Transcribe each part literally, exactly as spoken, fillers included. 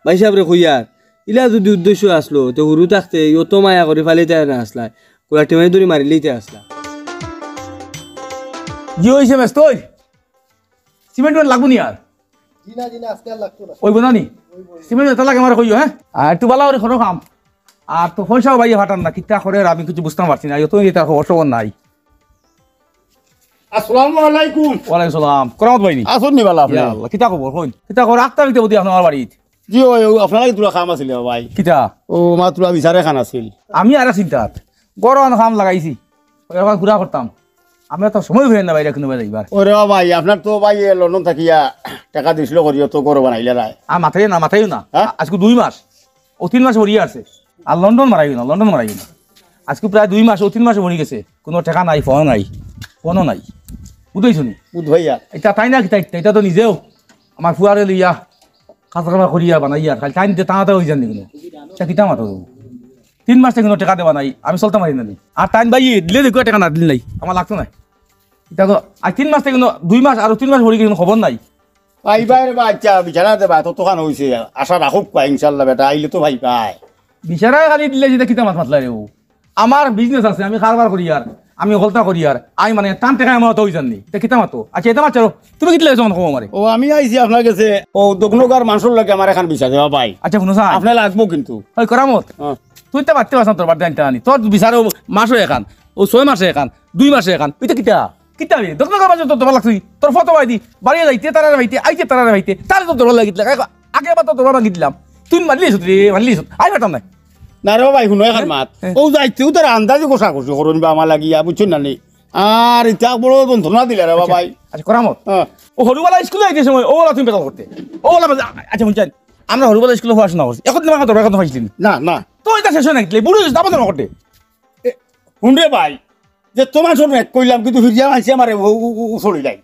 ভাই সাহেবরে কইয়ার, ইলা যুদি উদ্দেশ্য আছলো, তে হুরু থাকতে অত মায়া করি ফালাইতায় না আছলায়, কইয়া টেমাই ধরি মারিলিতায় আছলা। জি অইছে মেস্তরি, সিমেন্ট মেন্ট লাগবো নি আর? জি না, জি না, আজকে আর লাগতো না। অইবো না নি? সিমেন্ট যেটা লাগে আমারে কইও, হ্যাঁ? আর একটু ভালা করি করো কাম। আর তো পয়সাও ভাইয়ে ফাটার না, কিতা করের আমি কিচ্ছু বুঝতাম পারছি না, অত ইতা খবর সবর নাই। আসসালামু আলাইকুম। ওয়ালাইকুম সালাম। কেরামত ভাই নি? আছইন নি ভালা আপনি? ইয়া আল্লাহ, কিতা খবর? কইন। কিতা খবর? আখতা অইতে বুঝি আপনার বাড়িত? জি, ওই, ওই, আপনার লাগি থুড়া কাম আছিল রে ভাই। কিতা? ও, আমার থুড়া বিচার এখান আছিল। আমি আর চিন্তাত। ঘরো আন কাম লাগাইছি। ওই আবার ঘুরা করতাম। আমরা তো সময় অয় না বাইরে কুনু বাইরে যাইবার। ওরে ভাই, আপনার তো ভাই এ লন্ডন থাকিয়া টেকা দিছিল করিও তো ঘর বানাইলা নায়। আর মাতাইও না, মাতাইও না। হ্যাঁ? আজকে দুই মাস। অউ তিন মাস ভরি আছে। আর লন্ডন মারাইও না, লন্ডন মারাইও না। আজকে প্রায় দুই মাস, অউ তিন মাস ভরি গেছে। কুনু টেকা নাই, ফোনও নাই, ফোনও নাই। বুঝছো নি? বুঝ ভাইয়া। ইতা তাই না কিতা, ইতা, ইতা তো নিজেও আমার ফুয়ারে লইয়া কাজ কারবার করিয়া বানাইয়া খালি তাইন দিতে তাড়াতাড়ি অই যান নি কুনু। ইতা কিতা মাতো? তিন মাস থাকি কুনু টেকা দেওয়া নাই, আমি চলতাম পারি না নি। আর তাইন ভাই দিলে দেখো টেকা না দিলে নাই, আমার লাগতো না। ইতা তো আজ তিন মাস থাকি কুনু, দুই মাস, আরো তিন মাস ভরি গেছে, কুনু খবর নাই। পাইবায় রে বা, আচ্ছা, বিচারা দেবা, ততখান অইছে। আশা রাখুক পাই, ইনশাআল্লাহ বেটা, আইলে তো ভাই পায়। বিচারা খালি দিলে যেটা কিতা মাত মাতলা রে ও। আমার business আছে, আমি কারবার করি আর, আমি হকলতা করি আর, আমি মানে তান টেকা আমার অত অই যান নি। ইতা কিতা মাতো? আচ্ছা, ইতা মাত ছাড়ো। তুমি কিতা লাগি যখন কও আমারে? ও, আমি আইছি আপনার গেছে। ও, দোকানকার মানুষর লগে আমার এখান বিচার দেওয়া ভাই। আচ্ছা, হুনো চাইন। আপনার লাগবো কিন্তু। ওই কেরামত। হ্যাঁ। তুই তো বাড়তে পারছ না তোর বাড়তে আনতে আনি। তোর বিচারে ও মাসে এখান, ও ছয় মাসে এখান, দুই মাসে এখান। ইতা কিতা? কিতা রে? দোকানকার মাঝে তোর দরবার লাগছে। তোর ফটো ভাই দি, বাড়িয়ে যাইতে তারারে ভাইতে, আইতে তারারে ভাইতে, তারে তোর দরবার লাগি দিলাম। আগে আবার তোর দরবার ভাঙি দিলাম। তুই মারলি সুত রে, মারলি সুত। আই পারতাম না। না রে ভাই, হুনো এখান হ্যাঁ? মাত। হ্যাঁ। ও যাইতে, ও তার আন্দাজি কষাকষি করুন বা আমার লাগিয়া, বুঝছো না নি? আর ইতা বড় যন্ত্রণা দিলা রে বা ভাই। আচ্ছা, কেরামত। হ্যাঁ। ও হুরুবালা স্কুলে যাইতে সময়, ও ওলা তুমি বেতাল করতে। ও ওলা, আচ্ছা, হুনছেন? আমরা হুরুবালা স্কুলে পড়াশোনা করছি। এখন তোমার কথা, এখন পাইছিলি? না, না। তো ইতা শেষ অয় না কিতা? বুড়ো হইছিস, আবার জন্ম করতে। এ, হুন রে ভাই, যে তোমার সব এক কইলাম, কিন্তু ফিরিয়া মানছি আমারে উ, উ, উ, উছলি নাই।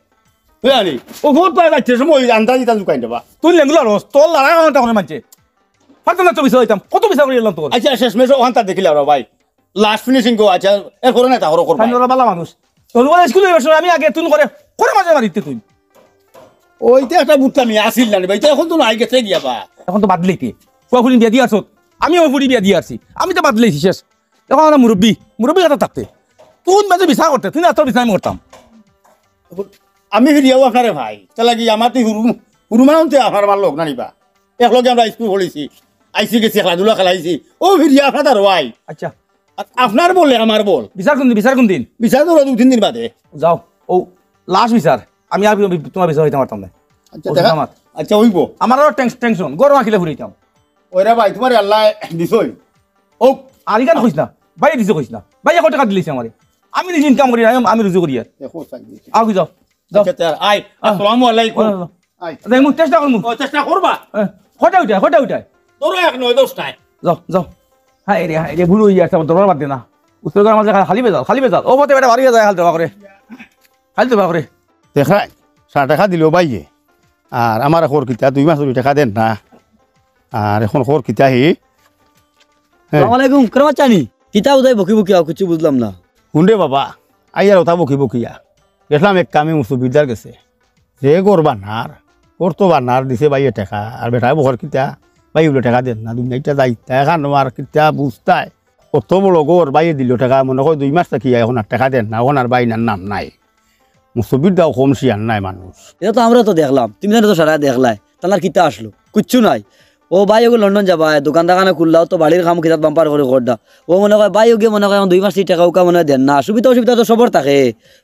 বুঝলি? ও ভোট পায় যাচ্ছে সময় ওই আন্দাজ ইতা লুকাই দেবা। তুই লেঙ্গুলা রস, তোর লড়াই আমার তখন মানছে। পারতাম না তো বিচার অইতাম, কত বিচার করি এলাম তোর। আচ্ছা, শেষমেশ ওখান তার দেখিলাম রে ভাই। Last finishing গো, আচ্ছা, এরপরে না তা হরো করবা। তাই ওরা বালা মানুষ। তোর বলে স্কুলে বসে আমি আগে তুই করে, করে মাঝে মারিতে তুই। ওইটা একটা বুঝতাম, আমি আসিল না রে ভাই, তো এখন তো নাই গেছে গিয়া বা। এখন তো বাদ দিলি কি? ফুয়া ফুড়ি বিয়া দিয়ে আসো, আমিও ফুড়ি বিয়া দিয়ে আসছি, আমি তো বাদ দিলেছি শেষ। এখন আমরা মুরব্বী, মুরব্বী কথা থাকতে। তুই মাঝে বিচার করতে, তুই না তোর বিচার আমি করতাম। আমি ফিরিয়াও আপনারে ভাই, তাহলে কি আমার তুই হুরু, হুরু মানতে আপনার আমার লোক না নিবা। এক লগে আমরা স্কুল পড়েছি, আইসি গেছি, খেলাধুলা খেলাইছি, ও ফিরিয়া আপনার তার ভাই। আচ্ছা। আর আপনার বলে আমার বল। বিচার কোন দিন? বিচার কোন দিন? বিচার তো দুই তিন দিন বাদে। যাও, ও লাস্ট বিচার। আমি আর বি-, তোমার বিচার হইতে পারতাম না। আচ্ছা, ও দেখা, জামাত। আচ্ছা, হইব। আমার আরো টেনশ-, টেনশন, গরম আখিলে ফুরিতাম। ওরে ভাই, তোমার আল্লাহ দিছই। ও, আর ইখান কইস না। ভাই দিছে কইস না। ভাই এখন টাকা দিলিছে আমারে। আমি নিজে ইনকাম করি, আমি, আমি রুজি করি আর। দেখো, সাইড দিছে। আও কি যাও। যাও। আচ্ছা, আচ্ছা, আয়। আহ। আসসালামু আলাইকুম। ওয়ালাইকুম। আয়। যাই মুখ চেষ্টা করমু। ও, চেষ্টা করবা? হ্যাঁ। কটা উঠায়, কটা উঠায়? ধরো এক নয় দশটায়। যাও, যাও। হায় রে, হায় রে, ভুল হইয়া আছে, আমার দরবার বাদ দে না। উত্তর গ্রাম আছে, খালি বেজাল, খালি বেজাল। ও পথে বেটা বাড়ি যায়, খালি দরবার করে। খালি দরবার করে। দেখাই, ষাট টাকা দিল ভাইয়ে। আর আমার খর কিতা, দুই মাস ধরি টাকা দেন না। আর এখন খর কিতা হি? হ্যাঁ। আসসালামু আলাইকুম, কেমন আছেন? কিতা উদয় বকি বকি আও, কিছু বুঝলাম না। হুন রে বাবা, আইয়ার ওটা বকি বকিয়া। গেছিলাম এক কামে মুসুবিদার গেছে। যে গর বানার, গর তো বানার দিছে ভাইয়ে টাকা, আর বেটায় বকর কিতা, ভাই বলে টাকা দেন না, দুনিয়াইটা যাইতা, এখন আর কিতা বুঝতায়। অত বড় গর, ভাইয়ে দিল টাকা, মনে কয় দুই মাস থাকি এখন আর টাকা দেন না, এখন আর ভাই নার নাম নাই। মুসুবির দাও কম শিয়ান নাই মানুষ। এটা তো আমরা তো দেখলাম, তুমি জানো তো সারা দেখলাই, তানার কিতা আসলো, কিচ্ছু নাই। ও ভাই, ওগো লন্ডন যাবা, দোকান দোকানে খুললাও তো বাড়ির কাম কিতাত বাম্পার করে করডা। ও মনে কয় ভাই, ওগে মনে কয় এখন দুই মাস এই টাকা উকা মনে হয় দেন না, সুবিধা অসুবিধা তো সবর থাকে।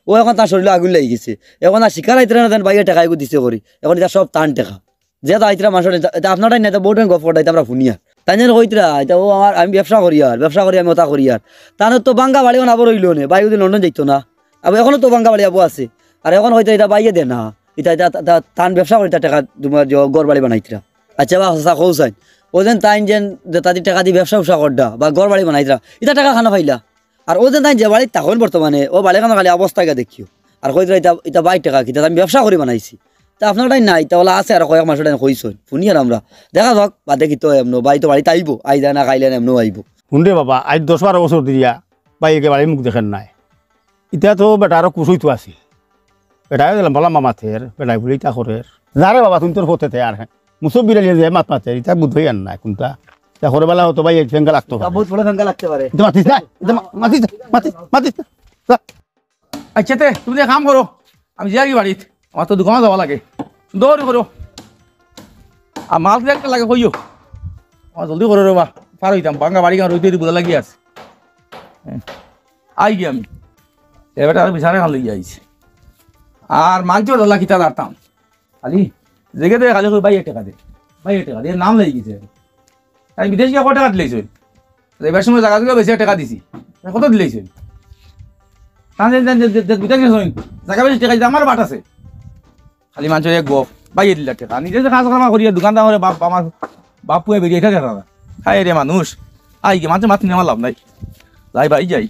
ও এখন তার শরীরে আগুন লাগি গেছে, এখন আর শিকার আইতরা না দেন, ভাইয়ে টাকা এগু দিছে করি, এখন এটা সব তান টাকা। যে তা আইতরা মানুষের, এটা, এটা আপনারটাই না, এটা বহুত গফ করটা, এটা আমরা শুনিয়ার। তাই যেন কইতরা, এটা ও আমার, আমি ব্যবসা করিয়ার, ব্যবসা করি আমি ওটা করিয়ার। তার তো বাঙ্গা বাড়ি বানাবো রইল নে, ভাই ওদিন লন্ডন যাইতো না। আবার এখনো তো বাঙ্গা বাড়ি আবু আছে। আর এখন হয়তো এটা ভাইয়ে দে না, এটা, এটা, এটা তান ব্যবসা করি, তার টাকা তোমার যে ঘর বাড়ি বানাইতরা। আচ্ছা, বা হাছা কও চাইন। ও যেন তাইন যেন যে তাদের টাকা দি ব্যবসা উবসা করডা, বা ঘর বাড়ি বানাইতরা, এটা টাকা খানো পাইলা। আর ও যেন তাইন যে বাড়িত থাকইন বর্তমানে, ও বাড়ি খানো খালি অবস্থা গিয়া দেখিও। আর কইতরা এটা, এটা ভাই টাকা কিতা, আমি ব্যবসা করি বানাইছি। তা আপনারটাই নাই, তা ওলা আছে আর কয়েক মাস ওটা কইছইন। শুনি আর আমরা। দেখা যাক, বাদে কিতা অয় এমনো, ভাই তো বাড়িত আইবো, আই যায় না, খাইলে না এমনো আইবো। হুন রে বাবা, আজ দশ বারো বছর দিয়া ভাই একে বাড়ির মুখ দেখের নায়। ইটা তো বেটা আরো কুশ অইতো আছিল। বেটায় দিলাম বলা মামা থের, বেটায় বলে ইটা করের। যা রে বাবা, তুই তোর পথে তে আর, হ্যাঁ। মুসব্বির আলী যে মাত মাতে, ইটা বুঝ অইয়ার না কুনটা। তা করে বেলা অত ভাই এক ফেঙ্গা লাগতো পারে। বহুত বড় ফেঙ্গা লাগতে পারে। ইটা মাতিস না, ইটা মা-, মাতিস না, মাতিস, মাতিস না। যা। আচ্ছা তে, তুমি এক কাম করো, আমি যাই বাড়িত, আমার তো দোকানো যাওয়া লাগে। দৌড় করো। আর মাল কিতা কিতা লাগে কইও। আমার জলদি করো রে বা, পার অইতাম, ভাঙ্গা বাড়ি গান রইতে রইতে বুঝা লাগি আছে। হ্যাঁ। আই গিয়া আমি। এ বেটা আর বিচারে খান লইয়া আইছে। আর মানছো দাদা কিতা দাঁড়তাম। খালি জেগে দে, খালি কই ভাই এক টাকা দে। ভাই এক টাকা দে, এর নাম লাগি গেছে। আমি বিদেশ গিয়া কয় টাকা দিলাইছইন? এবার সময় জাগা জাগা বেশি এক টাকা দিছি। কত দিলাইছইন? না, দে, দে, দে, দে, দে, বিদেশ গেছইন। জাগা বেশি টাকা দিতে আমার বাট আছে। খালি মানষর এক গপ। ভাই দিলা টাকা। নিজে যে কাজ কাম করিয়া দোকান দাম করে বাপ, আমার বাপ পুয়ে বেরিয়ে এটা দেখা না। খায় রে মানুষ। আই গিয়া মানষর মাত নিয়া আমার লাভ নাই। যাই ভাই, যাই।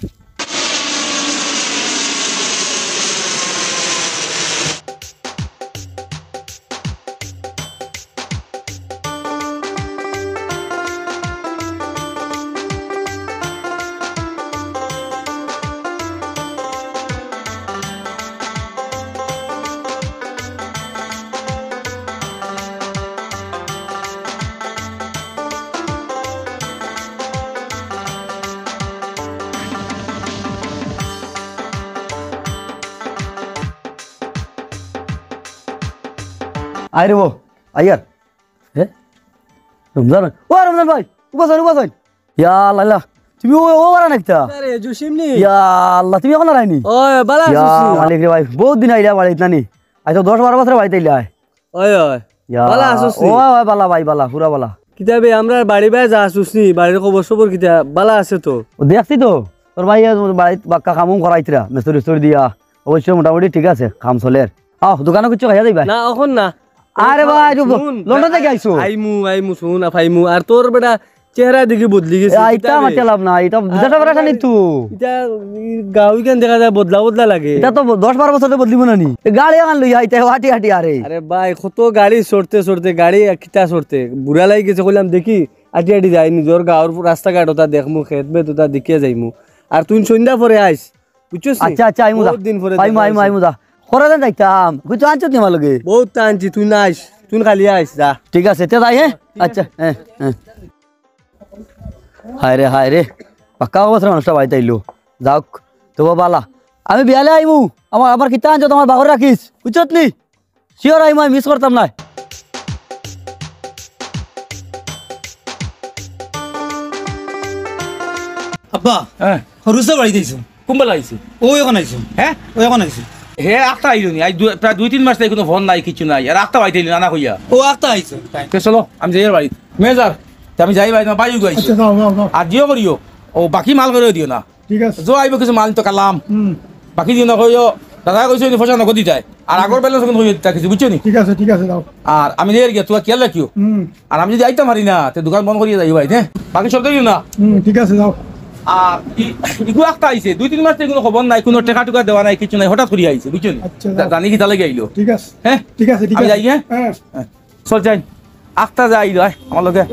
আয় রে বো, আয় আর। হে? রমজান ভাই। ও রমজান ভাই, উবা চাইন, উবা চাইন। ইয়া আল্লাহ, আল্লাহ। তুমি ও, ও বারা নাকিতা? আরে, জসিম নি? ইয়া আল্লাহ, তুমি অখন আরাইনি? ওই, বালা ইয়া আছস নি? মালিক রে ভাই, বউত দিন আইলা বাড়িত নানি? আইজ তো দশ বারো বছর বাড়িত আইলা। ওই, ওই। ইয়া, বালা আছস নি? ওই, ওই, বালা ভাই, বালা, পুরা বালা। কিতা বে, আমরার বাড়ি বায় যা আছস নি, বাড়ির খবর সবর কিতা, বালা আছে তো? ও দেখছি তো, তোর ভাই বাড়িত বাক্কা কামও করাইতরা, মিস্ত্রি উস্ত্রি দিয়া। অবশ্য মোটামুটি ঠিক আছে, কাম চলের। আও, দোকানো কিচ্ছু খাইয়া যাইবা? না, অখন না। আরে ভাই, হুন, লন্ডন থাকি আইছো? আইমু, আইমু, হুন, আফাইমু। আর তোর বেটা চেহারা দেখি বদলি গেছে। এ, ইতা কিতা বে? মাতিয়া লাভ নাই, ইতা বিদেশে বেড়া খালি তো। ইতা, ই, গাঁও ইখান দেখা যায় বদলা বদলা লাগে। ইতা তো দশ বারো বছরে বদলিব না নি? এ, গাড়ি এখান লইয়া আইতে আটি আটি আরে। আরে ভাই, কত গাড়ি চড়তে চড়তে, গাড়ি কিতা চড়তে, বুড়া লাগি গেছে, কইলাম দেখি, আটি আটি যাই, নিজর গাঁওর রাস্তাঘাট ওটা দেখমু, খেত বেত ওটা দেখিয়া যাইমু। আর তুই সন্ধ্যা পরে আইস, বুঝছস নি? আচ্ছা, আচ্ছা, আইমু দা। বহুত দিন পরে আইমু, দেখা আইমু, হইছে। আইমু দা। খরা দেন যাইতাম। কিছু আনছত নি আমার লগে? বহুত আনছি, তুই না আইস, তুই খালি আইস, যা। ঠিক আছে, তে যাই, হ্যাঁ? আচ্ছা, হ্যাঁ, হ্যাঁ। হায় রে, হায় রে। বাক্কা অবস্থা মানুষটা বাড়িত আইলো। যাউক, তবু বালা। আমি বিয়ালে আইমু। আমার, আমার কিতা আনছত, আমার বাগরে রাখিস। বুঝছত নি? Sure আইমু, আমি miss করতাম নায়। আব্বা, হ্যাঁ। রুস্তা বাড়িত আইছো? কুনবেলা আইছে? ও অখন আইছো। হ্যাঁ? ও অখন আইছো। হে আখতা আইলো নি? আইজ দু-, প্রায় দুই তিন মাস থাকি কুনু ফোন নাই, কিচ্ছু নাই। আর আখতা বাড়িত আইলো না, না কইয়া। ও আখতা আইছো। তে চলো, আমি যাই আর বাড়িত। মেজার, তে আমি যাই বাড়িত, আমার ভাইও আইছে। আচ্ছা, যাও, যাও, যাও। আর জিও করিও, ও বাকি মাল করিও দিও না। ঠিক আছে। যো আইবো কিছু মাল তো কালাম। হুম। বাকি দিও না কইও, দাদা কইছে নি পয়সা নগদ দিতায়। আর আগর balance অখন কইও দিতা কিছু, বুঝছো নি? ঠিক আছে, ঠিক আছে, যাও। আর আমি যাই আর গিয়া, তুই খেয়াল রাখিও। হুম। আর আমি যদি আইতাম পারি না, তে দোকান বন্ধ করিয়া যাইও ভাই, হ্যাঁ? বাকি সব দিও না। হুম, ঠিক আছে, যাও। আর ই-, ইগু আখতা আইছে, দুই তিন মাস থাকি কুনু খবর নাই, কুনু টেকা টুকা দেওয়া নাই, কিচ্ছু নাই, হঠাৎ করিয়া আইছে, বুঝছো নি? আচ্ছা, জা-, যাও। জানি কিতা লাগি আইলো। ঠিক আছে। হ্যাঁ? ঠিক আছে, ঠিক আমি আছে। যাই, হ্যাঁ? হ্যাঁ। চল যাই। আখতা যাই, আয়, আমার লগে।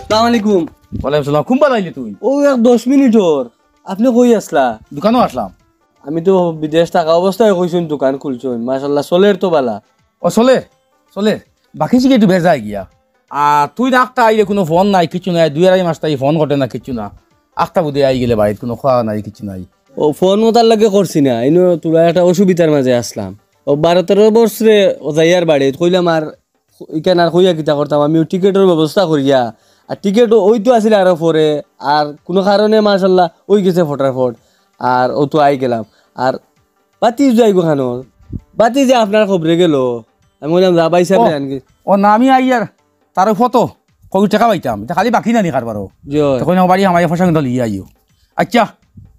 আসসালামু আলাইকুম। ওয়ালাইকুম সালাম। কুনবেলা আইলে তুই? ও এক দশ মিনিট অর। আপনে কই আছলা? দোকানো আছলাম। আমি তো বিদেশ থাকা অবস্থায় কইছইন দোকান খুলছইন। মাশাআল্লাহ, চলের তো বালা। ও চলের, চলের। বাকি সিকি একটু বেজায় গিয়া। আর তুই না আখতা আইলে কুনু ফোন নাই, কিচ্ছু নাই। দুই আড়াই মাস থাকি ফোন ঘটে না, কিচ্ছু না। আখতা বুধে আই গেলে বাড়িত কুনু খাওয়া নাই, কিচ্ছু নাই। ও ফোন ও তার লগে করছি না, ইনো থুড়া একটা অসুবিধার মাঝে আছলাম। ও বারো তেরো বছরে ও যাইয়ার বাড়িত, কইলাম আর ইখান আর কইয়া কিতা করতাম, আমি ও টিকেটর ব্যবস্থা করিয়া, আর টিকেট ওই তো আছিল আরো পরে, আর কুনু কারণে মাশাআল্লাহ ওই গেছে ফটাফট, আর ও তো আই গেলাম। আর বাতি যাই গো খানো, বাতি যে আপনার খবরে গেল, আমি কইলাম যা ভাই সাহেব ও, আনকি। ও না, আমি আইয়ার তার ফটো, কই টেকা পাইতাম, ইটা খালি বাকি নানি কারবারও। জি, অয়। তো কই না বাড়ি আমার পয়সা কিন্তু লিয়ে আইও। আচ্ছা,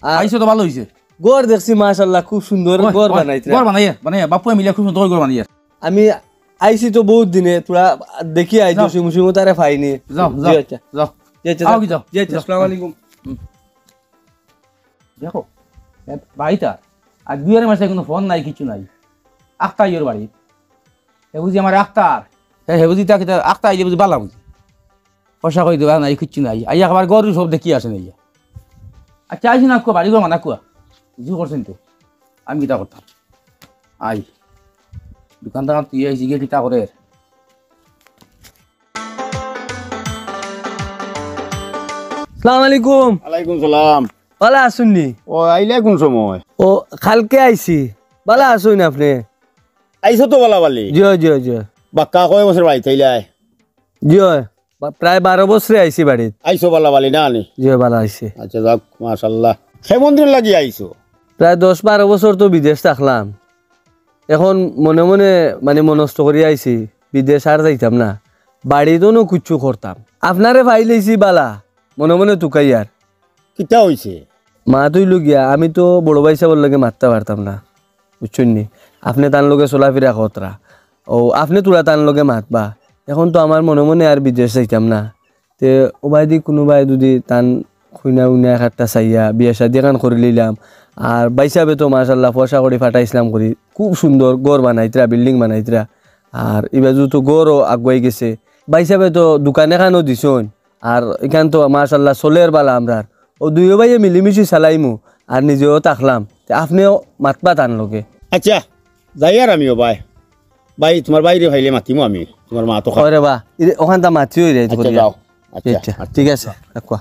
আর আইছো তো ভালা অইছে। ঘর দেখছি মাশাআল্লাহ, খুব সুন্দর ওই, ঘর ওই, বানাইতরা। ঘর বানাইয়ার, বানাইয়ার, বাপুয়ে মিলে খুব সুন্দর ঘর বানাইয়ার। আমি আইছি তো বউত দিনে, থুড়া দেখি আই, যাও। জসিম উসিমও তারে পাইনি। যাও, জি যাও, আচ্ছা। যাও। জি আচ্ছা, আও যাও। কি যাও, জি আচ্ছা, যাও। আসসালামু আলাইকুম। হুম। দেখো, এ, ভাইটা, আর দুই আড়াই মাসে কুনু ফোন নাই, কিচ্ছু নাই। আখতা আইওর বাড়ি। হে বুঝি আমার আখতার। হে, হে বুঝি তা কিতা, আখতা আইলে বুঝি বালা বুঝি। পয়সা কই দিবা নাই, কিচ্ছু নাই। আইয়া আবার ঘর সব দেখি আসে নাই। আচ্ছা, আইছি না কুয়া, বাড়ি ঘর মানা কুয়া। বুঝি করছেন তো। আমি কিতা করতাম? আই। দোকান দোকান তুই আইছি গিয়ে কিতা করে? আসসালামু আলাইকুম। ওয়ালাইকুম সালাম। ভালা আছইন নি? ও, আইলা কুন সময়? ও, কালকে আইছি। ভালা আছইন আপনে? আইছো তো ভালা বালি? জি অয়, জি অয়, জি অয়। বাক্কা কয় বছর বাড়িত আইলায়? জি অয়, বা-, প্রায় বারো বছরে আইছি বাড়িত। আইছো ভালা বালি না নি? জি অয়, ভালা আইছি। আচ্ছা, যাক, মাশাআল্লাহ। কেমন দিন লাগি আইছো? প্রায় দশ বারো বছর তো বিদেশ থাকলাম। এখন মনে মনে মানে মনস্থ করি আইছি, বিদেশ আর যাইতাম না, বাড়িত অনো কিচ্ছু করতাম। আপনারে পাইলাইছি ভালা, মনে মনে তুকাইয়ার। কিতা অইছে? মাত অইলো গিয়া, আমি তো বড় ভাইসাবর লগে মাততাম পারতাম না, বুঝছইন নি? আপনে তান লগে চলাফিরা করতরা, ও আপনে থুড়া তান লগে মাতবা। এখন তো আমার মনে মনে আর বিদেশ যাইতাম না। তে ওবায়দি কুনুবায় যুদি তান কইনা উইনা একটা চাইয়া বিয়া শাদি এখান করিলিলাম। আর ভাইসাবে তো মাশাআল্লাহ পয়সা করি ফাটাইছলাম করি, খুব সুন্দর ঘর বানাইতরা, building বানাইতরা। আর ইবাজু তো ঘরও আগুয়াই গেছে। ভাইসাবে তো দোকান এখানও দিছইন, আর ইখান তো মাশাআল্লাহ চলের ভালা আমরার। ও দুইও ভাইয়ে মিলিমিশি চালাইমু, আর নিজেও থাকলাম। তে আপনেও মাতবা তান লগে। আচ্ছা, যাইয়ার আমি ও ভাই। ভাই, তুমার ভাইরে পাইলে মাতিমু আমি, তুমার মা তো খা- ওরে বা, ইরে, ওখান তা মাতিও রে, আচ্ছা, করিয়া। যাও। আচ্ছা, আচ্ছা, আচ্ছা। ঠিক আছে, রাখো।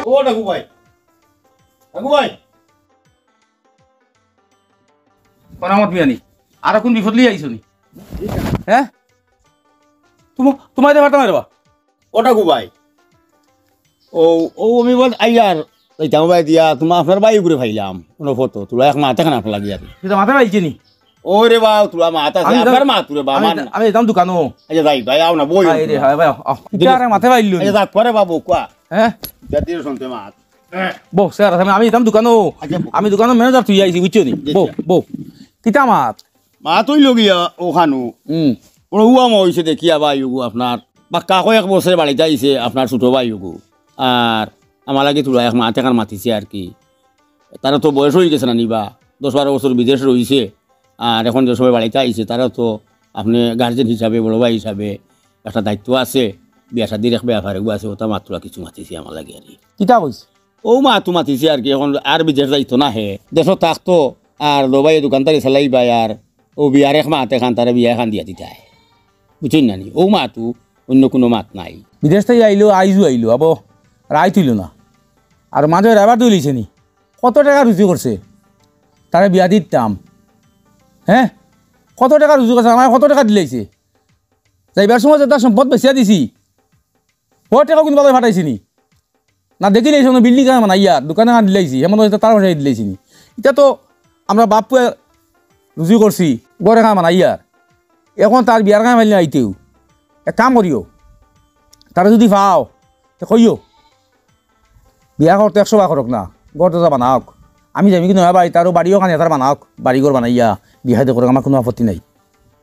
ও ডাকু ভাই, ডাকু ভাই। করামত মিয়ানি, আর কুন বিপদ লইয়া আইছো নি? হ্যাঁ? তুম-, তুমারে পারতাম না রে বা। ওটা গু ভাই। ও, ও, আমি বল, আইয়ার, যাইতাম ভাই দিয়া, তুমা আপনার ভাই উপরে পাইলাম, কোনো ফটো, তুলা এক মাথা খান আপনার লাগি আর। সেটা মাথা পাইছে নি? ও রে বা, তুলা মাথা আছে, আমি আপনার যাম, মাথা রে বা, আমি আমার যা-, না। আমি যাইতাম দোকানো। আচ্ছা, যাই ভাই, আও না, বই হায় রে, হায় ভাই, আও, আও। দিলে। ইটা আর মাথা পাইল নি? আচ্ছা, যাক, পরে বা বউ, কোয়া। হ্যাঁ? ইটা দিয়ে শুনতে মাত। বউ, স্যার, আমি, আমি যাইতাম দোকানো। আচ্ছা, বউ। আমি দোকানো ম্যানেজার তুই আইছি, বুঝছো নি? জি, বউ, স্যার। বউ। কিতা মাত? মাত অইলো গিয়া ওখানো। হুম। বড় হুয়া মা অইছে দেখিয়া ভাই ওগু আপনার। বাক্কা কয়েক বছরে বাড়িত আইছে আপনার ছোট ভাই ওগু। আর আমার লাগি তুলা এক মাত এখান মাতিছে আর কি। তারা তো বয়স অই গেছে না নিবা, দশ বারো বছর বিদেশ রইছে। আর এখন যে সময় বাড়িত আইছে, তারা তো আপনে গার্জেন হিসাবে, বড় ভাই হিসাবে একটা দায়িত্ব আছে। বিয়া শাদির এক ব্যাপার ওগু আছে, ওটা মাত্র কিছু মাতিছে আমার লাগি আর কি। কিতা কইছে? ও মাত মাতিছে আর কি, এখন আর বিদেশ যাইতো না হে, দেশো থাকতো, আর দোবাইয়ে দোকানদারি চালাইবায়, আর ও বিয়ার এক মাত এখান তারে বিয়া এখান দিয়া দিতায়, বুঝছইন না নি? ও মাতু, অন্য কুনু মাত নাই। বিদেশ থাকি আইলো, আইজু আইলো, আবো রাইত অইলো না, আর মাঝে ড্রাইভার তুলিছে নি, কত টেকা রুজি করছে, তারে বিয়া দিতাম, হ্যাঁ, কত টেকা রুজি করছে, আমারে কত টেকা দিলাইছে, যাইবার সময় যেটা সম্পদ বেচিয়া দিছি, ও টেকা কুনু বাজারে ফাটাইছে নি? না দেখিলাইছে, বিল্ডিং খান বানাইয়া, দোকান খান দিলাইছি, হেমন্ত তার পয়সা দিলাইছে নি? ইটা তো আমরা বাপ পুয়া রুজি করছি, ঘর এখান বানাইয়া। এখন তার বিয়ার কাম পাইলে আইতেও। এক কাম করিও, তারে যুদি পাও, তে কইও, বিয়া করতে একশো বার করুক না, ঘর দরজা বানাউক। আমি যাইমু কিন্তু নয়া বাড়ি, তারও বাড়িও খান এটার বানাউক, বাড়ি ঘর বানাইয়া, বিয়া শাদি করুক, আমার কুনু আপত্তি নাই।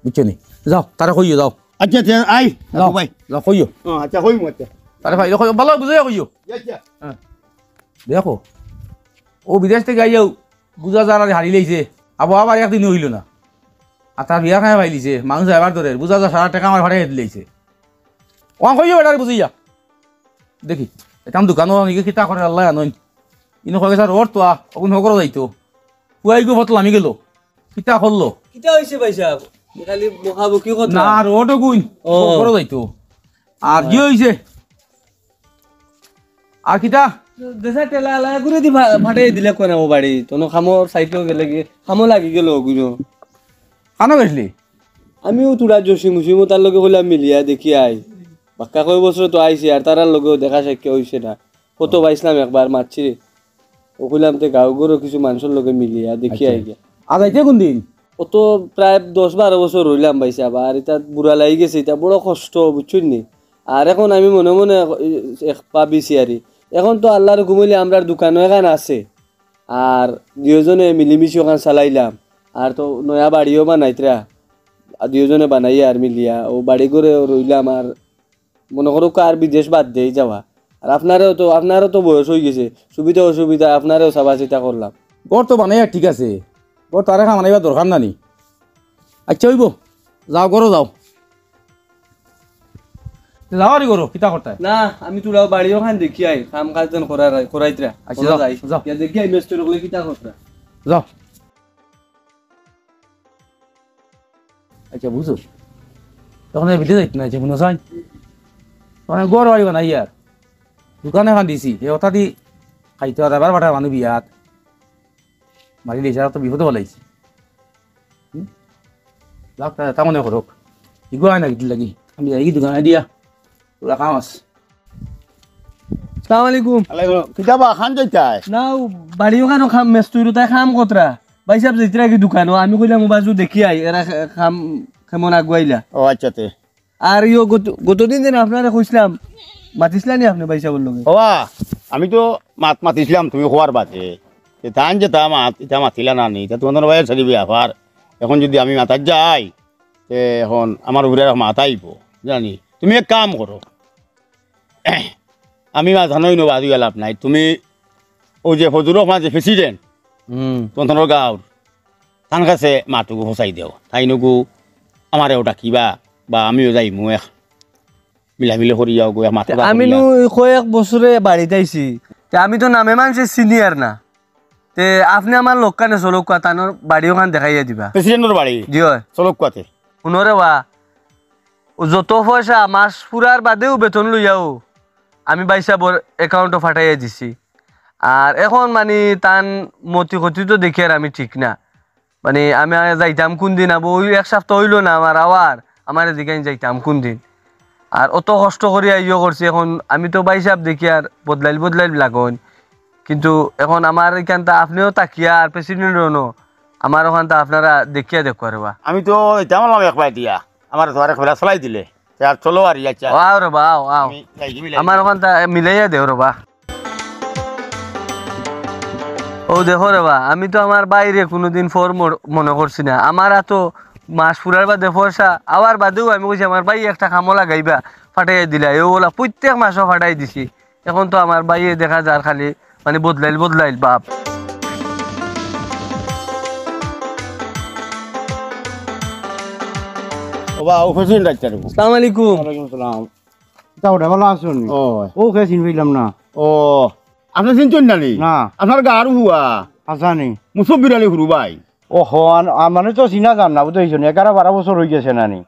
বুঝছো নি? যাও, তারে কইও, যাও। আচ্ছা, আচ্ছা, আই, যাও। আবু ভাই। যাও, কইও। ও, আচ্ছা, কইমু, আচ্ছা। তারে ভাই, দেখো, ভালা বুঝাইয়া কইও। আচ্ছা। হ্যাঁ। দেখো, ও বিদেশ থাকি আইয়াও বুঝা যার আর হারিলাইছে। আবো আবার একদিন অইলো না। আর তার বিয়া খায় পাইলিছে, মানুষ যাইবার ধরে, বুঝা যার সারা টেকা আমার ফাটাই দিলাইছে। ও কইও বেটারে বুঝাইয়া। দেখি, এখান দোকানো আমি কিতা করে আল্লাহ আনইন। ইনো কয় গেছে, "রোড তো আ, অগুন হগরো যাইতো।" পুয়াই গো বতল আমি গেল। কিতা করলো? কিতা হইছে ভাই সাহেব? খালি বকাবকি কথা। না, রোড অগুন ও। হগরো যাইতো। আর কি হইছে? আর কিতা? দেশা টেলা আলা ঘুরে দি ফা-, ফাটাই দিলে কোন ও বাড়ি? তোনো খামো সাইকেল গেলে কি? খামো লাগি গেল অগুনো। কানো গেছলি? আমিও তোরা জসিম উসিমও তার লগে কইলাম মিলিয়া দেখি আই। বাক্কা কয় বছর তো আইছি আর তারার লগেও দেখা সাক্ষাৎ হইছে না। কত পাইছিলাম একবার মাতছি রে। ও কইলাম তে গাঁও ঘরও কিছু মানুষের লগে মিলিয়া দেখি আচ্ছা। আই গিয়া। আজ আইতে কোন দিন? অত প্রায় দশ বারো বছর রইলাম ভাইসাব, আর ইতা বুড়া লাগি গেছে, ইতা বড় কষ্ট, বুঝছইন নি? আর এখন আমি মনে মনে এক, এক ভাবিছি আরি, এখন তো আল্লার হুকুম অইলে আমরার দোকানও এখান আছে, আর দুইওজনে মিলিমিশি ওখান চালাইলাম, আর তো নয়া বাড়িও বানাইতরা, আর দুইওজনে বানাইয়া আর মিলিয়া ও বাড়ি ঘরে রইলাম, আর মনে করো কার বিদেশ বাদ দেই যাওয়া। আর আপনারেও তো, আপনারও তো বয়স অই গেছে, সুবিধা অসুবিধা আপনারেও চাবা চিন্তা করলাম। ঘর তো বানাইয়া ঠিক আছে, ঘর তারে কাম আনাইবার দরকার নানি। আচ্ছা অইবো, যাও ঘরো যাও। যাও আরি ঘরো, কিতা করতায়? না, আমি তোরা বাড়ি ওখান দেখি আই, কাম কাজ যেন করার, করাইতরা। আচ্ছা, ঘরো যাও, যাই। যাও। ইয়া দেখি আই, মেস্তুরি অকলে কিতা করতরা। যাও। আচ্ছা, বুঝো। তখন এই বিদেশ যাইতে না, যে মনে চাই। তখন আমি ঘর বাড়ি বানাই আর। দোকান এখান দিছি, এ অতা দি খাইতে আর আবার বাটা মানু বিয়াত। মারি লিছে, আর তো বিপদে বালাইছি। হুম? যাক, তা, তা মনে করুক। ইগু আয় না কিতা লাগি? আমি যাই দোকানে দিয়া। তোরা কাম আছে। সালাম আলাইকুম। আলাইকুম। কিতা বা, খান যাইতায়? না, ও বাড়ি ওখানো কাম, মেস্তুরি তাই কাম করতরা। ভাইসাব যাইতরা কি দোকানো? আমি কইলাম, ও বাজু দেখি আই, এরা খে-, কাম কেমন আগুয়াইলা। ও আচ্ছা তে। আর ইয়ো গত, গতদিন যেন আপনারে কইছিলাম, মাতিছিলা নি আপনে ভাইসাবর লগে? ওবা, আমি তো মাত মাতিছিলাম তুমি কওয়ার বাদে। তে তান যেতা মাত, ইতা মাতিলা না নি, ইতা তোমার ভাইর সাথে ব্যাপার। এখন যদি আমি মাতাত যাই, তে এখন আমার উপরে আর মাত আইবো, জানি। তুমি এক কাম করো, আমি মাত জানোই না, বাদ দিয়া লাভ নাই। তুমি ওই যে ফজলুর রহমান যে president, হুম। তন্তনর গাঁওর, তান কাছে মাতগু ফসাই দেও। তাইন অগু আমারে ওটা কিবা, বা আমিও যাইমু এক মিলামিলি করিয়া অগু এক মাত তে কথা আমি কইয়া। নু কয়েক বছরে বাড়িত আইছি। তে আমি তো নামে মানষে চিনিয়ার না। তে আপনে আমার লগে কেনে চলউক্কা, তানর বাড়ি ওখান দেখাইয়া দিবা। Presidentর বাড়ি? জি অয়। চলউক্কা তে। হুনো রে বা, ও যত পয়সা মাস পুরার বাদেউ বেতন লইয়াউ আমি ভাইসাবর accountও ফাটাইয়া দিছি। আর এখন মানি তান মতি গতি তো দেখিয়ার আমি ঠিক না। মানি আমি আর যাইতাম কুনদিন, আবো ওই এক সপ্তাহ অইলো না আমার আওয়ার, আমারে জিগাইন যাইতাম কুনদিন। আর অত কষ্ট করিয়া ইয়ো করছি, এখন আমি তো ভাইসাব দেখিয়ার বদলাইল বদলাইল লাগইন। কিন্তু এখন আমার ইখানতা আপনেও থাকিয়া আর presidentও নু, আমার ওখানতা আপনারা দেখিয়া দেখো রে বা। আমি তো যাইতাম আলাম এক বায় দিয়া, আমার তো আর এক বেলা চালাই দিলে। তে আর চলো আর, আচ্ছা। ও, আও রে বা, আও, আও। আমি যাই কি মিলাই আমার দিই। ওখানতা মিলাইয়া দেও রে বা। ও দেখো রে বা, আমি তো আমার ভাইরে কুনুদিন পর মর-, মনো করছি না। আমার আতো মাস পুরার বাদে পয়সা, আওয়ার বাদেউ আমি কইছি আমার ভাইয়ে একটা কামো লাগাইবা, ফাটাইয়া দিলা। এ ওলা প্রত্যেক মাসো ফাটাই দিছি। এখন তো আমার ভাইয়ে দেখা যার খালি মানে বদলাইল বদলাইল বাপ। ওবা, ও হোসেন ডাক্তার। আসসালামু আলাইকুম। ওয়ালাইকুম আসসালাম। তা ওটা ভালা আছো নি? ও। ও কে চিন পাইলাম না। ও, আপনে চিনছইন না নি? না। আপনার গাঁওর হুয়া। আচ্ছা নি। মুসব্বির আলী হুরু ভাই। ও হো, আন-, আ, মানুষ তো চিনা যার না, বুঝছো নি? এগারো বারো বছর অই গেছে না নি?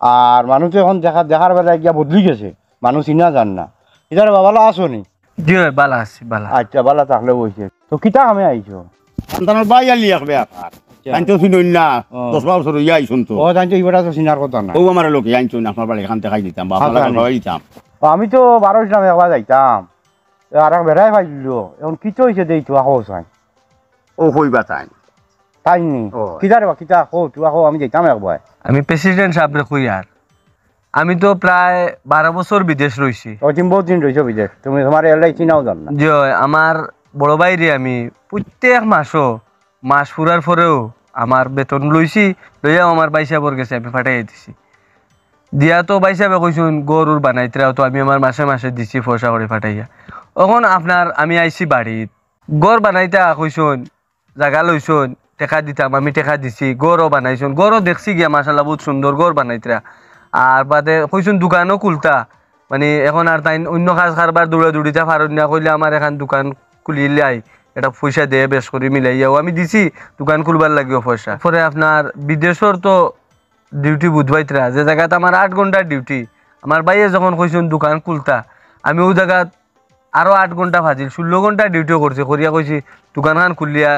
আর মানুষ তো এখন দেখা, দেখার বেলায় গিয়া বদলি গেছে, মানুষ চিনা যার না। ইতারে বা ভালা আছো নি? জি অয়, ভালা আছি, ভালা। আচ্ছা, ভালা থাকলে অইছে। তো কিতা কামে আইছো? সন্তানর ভাই আলি এক ব্যাপার। আচ্ছা। তাইন তো চিনইন না, ও। দশ বারো বছর অইয়া আইছইন তো। ও, তাইন তো ইবাটা তো চিনার কথা না। ও আমার লোকে আইছইন, আপনার বাড়ি এখান দেখাই দিতাম, বা আপনার আচ্ছা, কথা নি। কই দিতাম। ও, আমি তো বারো ইসলাম একবার যাইতাম। আর এক বেড়ায় পাইলো, এখন কিতা অইছে দেই তো আহো চাই। ও কইবা তাইন। তাই নি? ও। কিতা রে বা, কিতা? কও, তুই কও, আমি যাইতাম একবার। আমি president সাবরে কইয়ার। আমি তো প্রায় বারো বছর বিদেশ রইছি। ও, তুমি বহুত দিন রইছো বিদেশ। তুমি, তোমার এলাই চিনাও যার না। জি অয়, আমার বড় ভাইরে আমি প্রত্যেক মাসো, মাস পুরার পরেউ আমার বেতন লইছি, লইয়াউ আমার ভাইসাবর গেছে আমি ফাটাইয়া দিছি। দিয়া তো ভাইসাবে কইছইন, ঘর উর বানাইতরা, তো আমি আমার মাসে মাসে দিছি পয়সা করি ফাটাইয়া। অখন আপনার আমি আইছি বাড়িত, ঘর বানাইতা কইছইন, জাগা লইছইন, টেকা দিতাম, আমি টেকা দিছি, ঘরও বানাইছইন, ঘরও দেখছি গিয়া মাশাআল্লাহ বহুত সুন্দর ঘর বানাইতরা। আর বাদে কইছইন দোকানও খুলতা, মানে এখন আর তাইন অইন্য কাজ কারবার দৌড়াদৌড়িতা পারইন না, কইলা আমার এখান দোকান খুলিলাই, এটা পয়সা দে বেশ করি মিলাইয়াউ আমি দিছি দোকান খুলবার লাগিও পয়সা। পরে আপনার বিদেশর তো duty বুধবাইতরা, যে জাগাত আমার আট ঘন্টার duty, আমার ভাইয়ে যখন কইছইন দোকান খুলতা, আমি অউ জাগাত আরো আট ঘন্টা ফাজিল, ষোলো ঘন্টা duty করছি, করিয়া কইছি, "দোকানখান খুলিয়া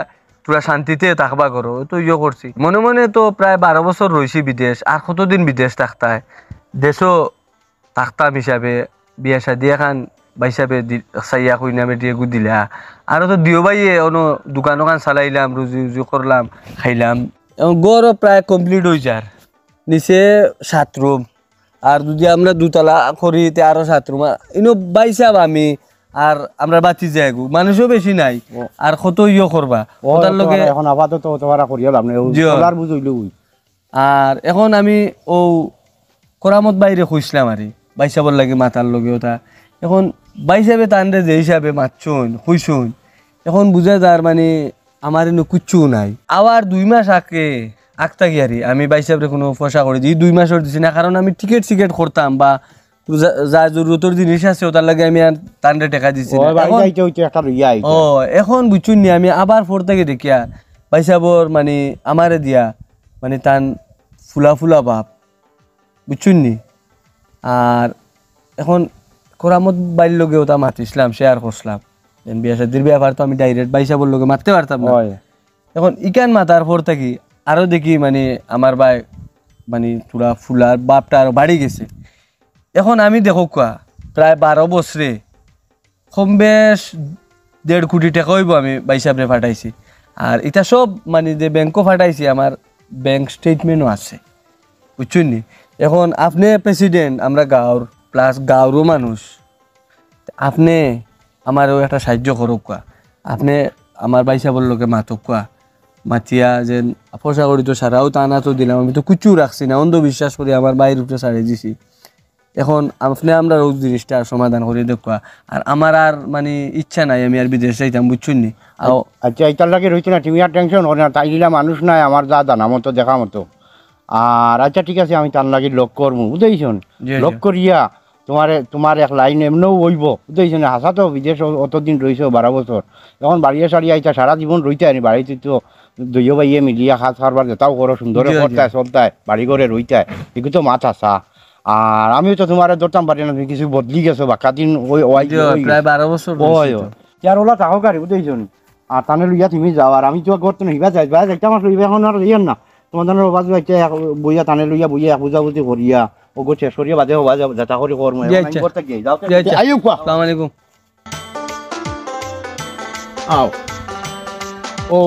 তোরা শান্তিতে থাকবা করো", তো ইয়ো করছি। মনে মনে তো প্রায় বারো বছর রইছি বিদেশ, আর কতদিন বিদেশ থাকতায়? দেশও থাকতাম হিসাবে, বিয়া শাদি এখান বা হিসাবে দি-, চাইয়া কইনা বেটি এগু দিলা। আরো তো দিও ভাইয়ে অনো দোকান ওখান চালাইলাম, রুজি রুজি করলাম, খাইলাম। এখন ঘরও প্রায় কমপ্লিট অই যার, নিচে সাত রুম, আর যদি আমরা দুতলা করি তে আরো সাত রুম। আর ইনো ভাইসাব আমি আর আমরা বাতি যাইগু, মানুষও বেশি নাই, ও। আর কত ইয়ো করবা ও, ওটার তো লগে। আর এখন আপাতত অত ভাড়া করিয়া লাভ নাই, ও জি। সোলার বুঝ অইলো ওই। আর এখন আমি ও করামত ভাইরে কইছিলাম আরে ভাইসাবর লাগি মাতার লগে ওটা। এখন ভাইসাবে তানরে যে হিসাবে মাতছইন, কইছইন, এখন বুঝা যার মানে আমার ইনো কুচ্ছু নাই। আবার দুই মাস আগে আগ থাকি আরে আমি ভাইসাবরে কোনো পয়সা করি দিই, দুই মাসর দিছি না, কারণ আমি টিকিট সিকেট করতাম বা যা, যা জরুরতর জিনিস আছে ওটার লাগি আমি আর তানরে টেকা দিছি না। ও, বাড়ি এখন যাইতে হইতে একটা লইয়া আইতা। ও, এখন বুঝছইন নি, আমি আবার ফোর থাকি দেখিয়া ভাইসাবর মানে আমারে দিয়া মানে তান ফুলা ফুলা ভাব, বুঝছইন নি? আর এখন করামত ভাইর লগে ওটা মাতিছিলাম, শেয়ার করছিলাম। দেন বিয়া শাদির ব্যাপার তো আমি ডাইরেক্ট ভাইসাবর লগে মাততে পারতাম না। হয়। এখন ইখান মাতার পর থাকি আরো দেখি মানে আমার ভাই মানে থুড়া ফুলার ভাবটা আরো বাড়ি গেছে। এখন আমি দেখউক্কা প্রায় বারো বছরে কম বেশ দেড় কোটি টেকা অইবো আমি ভাইসাবরে পাঠাইছি। আর ইটা সব মানে যে ব্যাংকো পাঠাইছি, আমার ব্যাংক স্টেটমেন্টও আছে, বুঝছইন নি? এখন আপনে প্রেসিডেন্ট, আমরা গাঁওর, প্লাস গাঁওরও মানুষ, আপনে আমারেও একটা সাহায্য করউক্কা, আপনে আমার ভাইসাবর লগে মাতউক্কা, মাতিয়া যেন পয়সা করি তো সারাও তানা তো দিলাম, আমি তো কুচ্ছু রাখছি না, অন্ধবিশ্বাস করি আমার ভাইর উপরে ছাড়ি দিছি। এখন আপনে আমরার অউ জিনিসটা সমাধান করি দেউক্কা। আর আমার আর মানে ইচ্ছা নাই আমি আর বিদেশ যাইতাম, বুঝছইন নি? আও আচ্ছা, ইতার লাগি রইছে না, তুমি আর টেনশন করো না, তাই দিলা মানুষ নাই আমার যা জানা মতো দেখা মতো। আর আচ্ছা ঠিক আছে, আমি তার লাগি লগ করমু, বুঝছইন? জি, জি। লগ করিয়া তোমারে, তোমার এক লাইন এমনেও অইবো, বুঝছইন? হাছা তো বিদেশ অ-, অতদিন রইছো, বারো বছর, এখন বাড়িয়ে সারিয়া আইতা, সারা জীবন রইতায় নি বাড়িত, তো দুইও ভাইয়ে মিলিয়া কাজ কারবার যেটাও করো, সুন্দরে জি, জি। করতায়, চলতায়, বাড়ি ঘরে রইতায়, এগু তো মাত হাছা। আর আমিও তো তোমারে ধরতাম পারি না, তুমি কিছু বদলি গেছো, বাক্কা দিন ওই, ওই, জি, ওই প্রায় গেছে। বারো বছর ওই, বয়সী ওই। তো। ইয়ার ওলা থাকো কারি, বুঝছইন? আর তানে লইয়া তুমি যাও, আর আমি তো ঘর তো নিবা যাই, ভাই যাইতাম আসলে, ইবা এখন আর যাইয়ার না। তোমার জানো বাজু একটা এক বইয়া তানে লইয়া বইয়া এক বুঝাবুঝি করিয়া, ও গো শেষ করিয়া বাদে হবা যাও, যেটা করি কর্ম, জি, এখন আমি আচ্ছা। ঘর থেকে যাই, যাও তো। জি, আচ্ছা। আইও, কোয়া। আসসালামু আলাইকুম। আও। ও,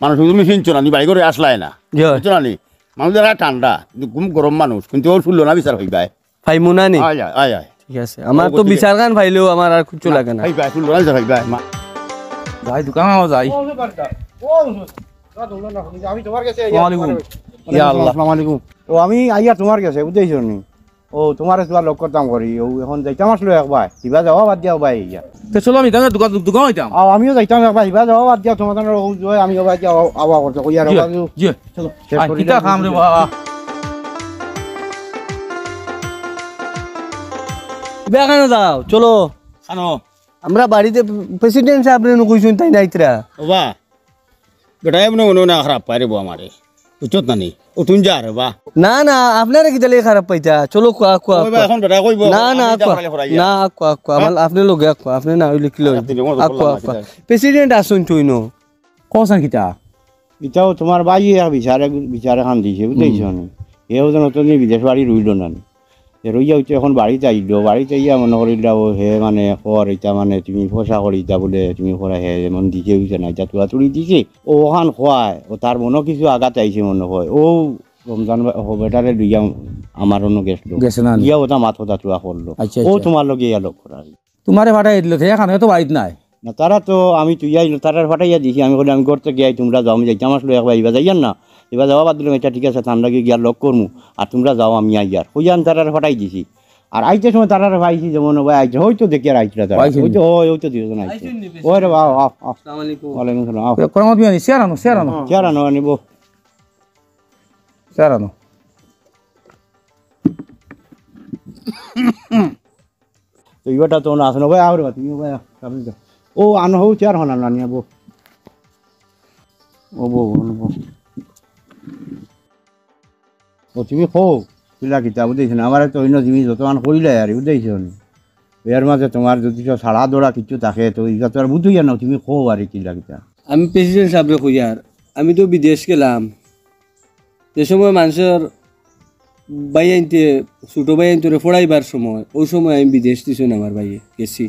মানুষ তুমি চিনছো না, নি বাড়ি ঘরে আসলায় না। জি। বুঝছো না নি? মানুষ দেখা ঠান্ডা, কিন্তু ঘুম গরম মানুষ, কিন্তু ও শুনলো না বিচার হইবায়। ফাইমু না নি? আয়, আয়, আয়, আয়। ঠিক আছে, আমার তো বিচার গান ফাইলেও আমার আর কিচ্ছু লাগে না। ফাইবায়, শুনলো না বিচার হইবায়, মা। যাই, দোকান আমার যাই। ও, ও, ও, আমি তোমার কাছে আইয়া আসসালামু আলাইকুম। তোমার ইয়া আল্লাহ। আসসালামু আলাইকুম। ও, আমি আইয়া তোমার কাছে, বুঝছইন নি? ও, তোমারে তোমার লগ করতাম করি। ও, এখন যাইতাম আসলো এক ভাই। ইবা যাওয়া বাদ দিয়া ভাই ইয়া। তে চলো আমি তাহলে দোকান, দোকান হইতাম। আও, আমিও যাইতাম এক ভাই। ইবা যাওয়া বাদ দিয়া তোমার জন্য ও জয়, আমি ও ভাই দিয়া আওয়া, আওয়া করতে কই আর জি, বাজু। জি, চলো। শেষ আয়, করি কিতা দেন, কাম রে বুঝি। বাবা। বেগানো যাও, চলো। আনো। আমরা বাড়িতে প্রেসিডেন্ট সাহেব রে কইছইন তাই নাইতরা। ও বা। বেটা, এমনে মনে মনে খারাপ পায় রে বউ আমারে। বুঝছত না নি? ও তুমি যা রে বা। না, না, আপনারে কিতা লাগি খারাপ পাইতা? চলো, কোয়া, কোয়া, ওই বা কোয়া। এখন বেটা কইবো, না, না, আমি যা কোয়া। পারলে ফরাইয়া। না, কোয়া, কোয়া। হ্যাঁ? আমার, আপনে লগে কোয়া, আপনে না অইলে কি লয়? আরে, তুমি মনে আ, করলাম কোয়া, না, কোয়া। কিতা? প্রেসিডেন্ট আছইন তো ইনো। কও ছাইন কিতা? ইটাও তোমার ভাইয়ে এক বিচারে, বিচারে খান দিছে, বুঝছইন নি? এও যেন অতদিন বিদেশ বাড়ি রইল না নি। এ রইয়া অইতো এখন বাড়িত আইলো, বাড়িত আইয়া মনে করিলা ও হে মানে কর ইতা মানে তুমি পয়সা করি ইতা বুলে তুমি করা হে যেমন দিছে অইছে না, ইতা তুড়াতুড়ি দিছে। ও ওখান খোয়ায়, ও তার মনো কিছু আঘাত আইছে মনে হয়। ও রমজান বা-, ও বেটারে লইয়া আমার অনো গেছলো। গেছে না নি? গিয়া ওটা মাত কথা তুড়া করলো। আচ্ছা, ও আচ্ছা। তোমার লগে ইয়া লগ করা। তোমারে পাঠাই দিল, তে এখানে তো বাড়িত নাই। না, তারা তো আমি তুই আইলো, তারার পাঠাইয়া দিছি। আমি কইলাম, "আমি ঘর থেকে আই, তোমরা যাও, আমি যাইতাম আসলো এক ভাই, ইবা যাইয়ার না।" ইবা যাওয়া বাদ দিলাম, "আচ্ছা, ঠিক আছে, তার লগে গিয়া লগ করমু, আর তোমরা যাও, আমি আইয়ার।" কইয়া আমি তারার পাঠাই দিছি। আর আইতে সময় তারার পাইছি, যেমন ও ভাই আইছে, হয়তো দেখি আর আইতরা তারা। পাইছে নি? হয়তো, হয়, হয়তো দুইজন আইছে। আইছে নি? ওই রে বাবা, আও, আও। আসসালামু আলাইকুম। ওয়ালাইকুম সালাম, আও। এ, কোরআন মত বিয়ানি, চেয়ার আনো, চেয়ার আনো। চেয়ার আনো, আনিব। চেয়ার আনো। তো ইবাটা তো না আসে না, ভাই, আও রে বা, তুমি ভাই, আও, সামনে যাও। ও, আনো, হো, চেয়ার হো না, না, নিয়ে বো। ও, বো, বো, বো। ও, তুমি কও, কিলা কিতা, বুঝাইছো না? আমারে তো অন্য জিনিস যতক্ষণ কইলে আর, বুঝাইছো নি? এর মাঝে তোমার যদি তো সাড়া দড়া কিছু থাকে, তো ইটা তো আর বুঝাইয়া না, তুমি কও আর কিলা কিতা। আমি প্রেসিডেন্ট সাহেবরে কইয়ার, আমি তো বিদেশ গেলাম, যে সময় মানুষের ভাই আনতে, ছোট ভাই আনতে পড়াইবার সময়, ওই সময় আমি বিদেশ দিছইন আমার ভাইয়ে, গেছি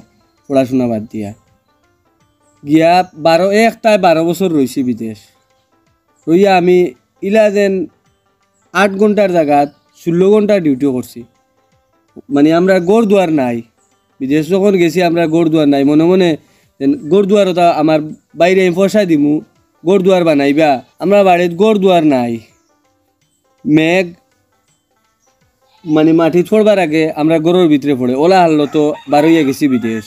পড়াশোনা বাদ দিয়া। গিয়া বারো, এক তাই বারো বছর রইছি বিদেশ। রইয়া আমি ইলা যেন আট ঘন্টার জাগাত ষোলো ঘন্টা ডিউটি করছি। মানে, আমরা ঘর দুয়ার নাই, বিদেশ যখন গেছি, আমরা ঘর দুয়ার নাই। মনে মনে যেন ঘর দুয়ার ওটা আমার বাইরে আমি পয়সা দিমু, ঘর দুয়ার বানাইবা, আমরা বাড়িত ঘর দুয়ার নাই। মেঘ মানে মাটিত পড়বার আগে আমরা ঘরর ভিতরে পড়ে, ওলা হাল্লতো বারইয়া গেছি বিদেশ।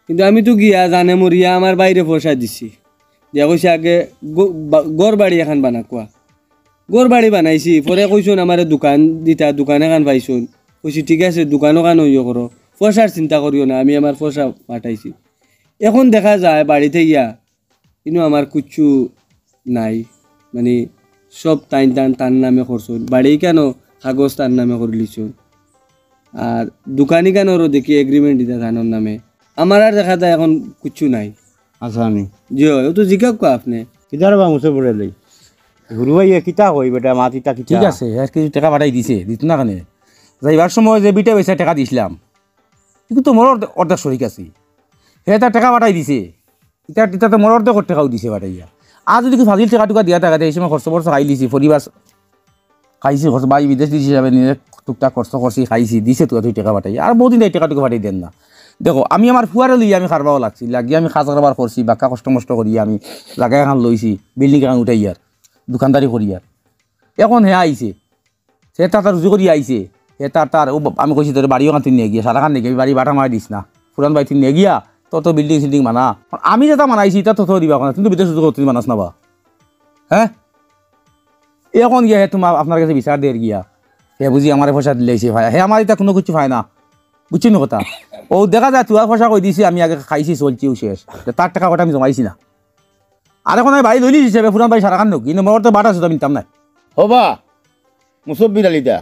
কিন্তু আমি তো গিয়া জানে মরিয়া আমার বাইরে পয়সা দিছি, দিয়া কইছে, "আগে গ-, বা-, ঘর বাড়ি এখান বানাকুয়া।" ঘর বাড়ি বানাইছি, পরে কইছুন আমারে দোকান দিতা, দোকান এখান পাইছুন। কইছি, "ঠিক আছে, দোকান ওখান ইয়ে করো, পয়সার চিন্তা করিও না, আমি আমার পয়সা পাঠাইছি।" এখন দেখা যায় বাড়িত গিয়া ইনো আমার কুচ্ছু নাই, মানে সব তাইন তান তার নামে করছইন, বাড়ি কেন কাগজ তার নামে করিলিছইন, আর দোকানি কেনরও দেখি এগ্রিমেন্ট দিতা তানর নামে, আমার আর দেখা যায় এখন কুচ্ছু নাই। আচ্ছা নি। জি অয়, ও তো জিকাউক্কা আপনে। কিদার বা মুছে পড়ে লই। গুরু ভাই, এ কিতা কই বেটা, মাত ইতা কিতা? ঠিক আছে, আর কিছু টেকা পাঠাই দিছে, দিত না কেনে? যাইবার সময় যে বিটা বেচা টেকা দিছিলাম, কিন্তু তো মোর অর্ধেক, অর্ধেক শরিক আছি। হে তার টেকা পাঠাই দিছে, ইতা, ইতা তো মোর অর্ধেক টেকাও দিছে পাঠাইয়া। আর যদি কি ফাজিল টেকা টুকা দিয়া থাকে, তে এই সময় খরচ বরচ খাইলিছি, পরিবার খাইছি, খরচ, ভাই বিদেশ দিছি হিসাবে নিজে টুকটাক খরচ করছি, খাইছি, দিছে তো তুই টেকা পাঠাইয়া। আর বহুদিন এই টেকা টুকা পাঠাই দেন না। দেখো, আমি আমার ফুয়ারে লইয়া আমি কারবারও লাগছি, লাগিয়া আমি কাজ কারবার করছি, বাক্কা কষ্ট মষ্ট করিয়া আমি জাগা এখান লইছি, বিল্ডিং এখান উঠাইয়ার, দোকানদারি করিয়ার। এখন হে আইছে, হে তার, তার রুজি করি আইছে, হে তার, তার, ও বা-, আমি কইছি, "তোর বাড়ি ওখান তুই নিয়ে গিয়া, সারাখান নিয়ে গিয়া, বাড়ি বাটা মারি দিস না, পুরান বাড়ি তুই নিয়ে গিয়া, তোর তো বিল্ডিং সিল্ডিং বানা।" আমি যেটা বানাইছি, ইটা তো তোর দিবা ওখানে, তুই তো বিদেশ রুজি করতে বানাস না বা, হ্যাঁ? এখন গিয়া হে তোমার, আপনার কাছে বিচার দের গিয়া, হে বুঝি আমারে পয়সা দিলে আইছে, ভাই, হে আমার ইটা কোনো কিছু পায় না, বুঝছো নি কথা? ও দেখা যায়, তুই আর পয়সা কই দিছি, আমি আগে খাইছি, চলছিও শেষ, তার টেকা কটা আমি জমাইছি না। আর এখন আমি বাড়ি লইলি হিসেবে পুরান বাড়ি সারাখান নেকি? কিন্তু মোর তো বাটা সুতা মিলতাম না। হবা, মুসব্বির আলী দা,